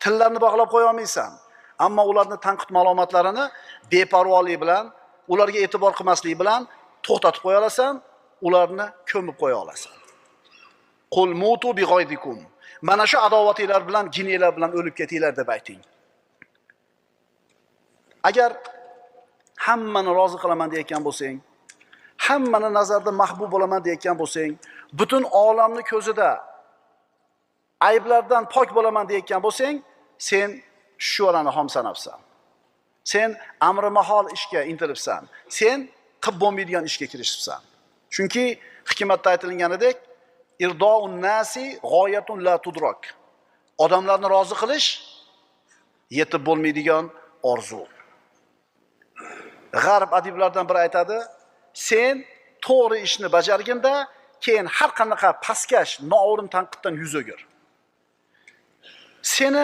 Tillarni bog'lab qo'ya olmaysan. Ammo ularni tanqid malomatlarini beparvolik bilan, ularga e'tibor qilmaslik bilan to'xtatib qo'ya olasan, ularni ko'mib qo'ya olasan. Qul mutu bi g'oydikum. Mana shu adovatinglar bilan, ginanglar bilan o'lib ketinglar deb ayting. Agar hammani rozi qilaman deyotgan bo'lsang, hammani nazarida mahbub bo'laman deyotgan bo'lsang, butun olamni ko'zida ayblardan pok bo'laman deyotgan bo'lsang, sen sho'rani xom sanabsan. Sen amri mahol ishga intilibsan. Sen qilib bo'lmaydigan ishga kirishibsan. Chunki hikmatda aytilganidek, irdoun nasi g'oyatun la tudrak. Odamlarni rozi qilish yetib bo'lmaydigan orzu. G'arb adiblaridan biri aytadi, sen to'g'ri ishni bajarginda, keyin har qanaqa pastkash, noo'rin tanqiddan yuz o'gir. Seni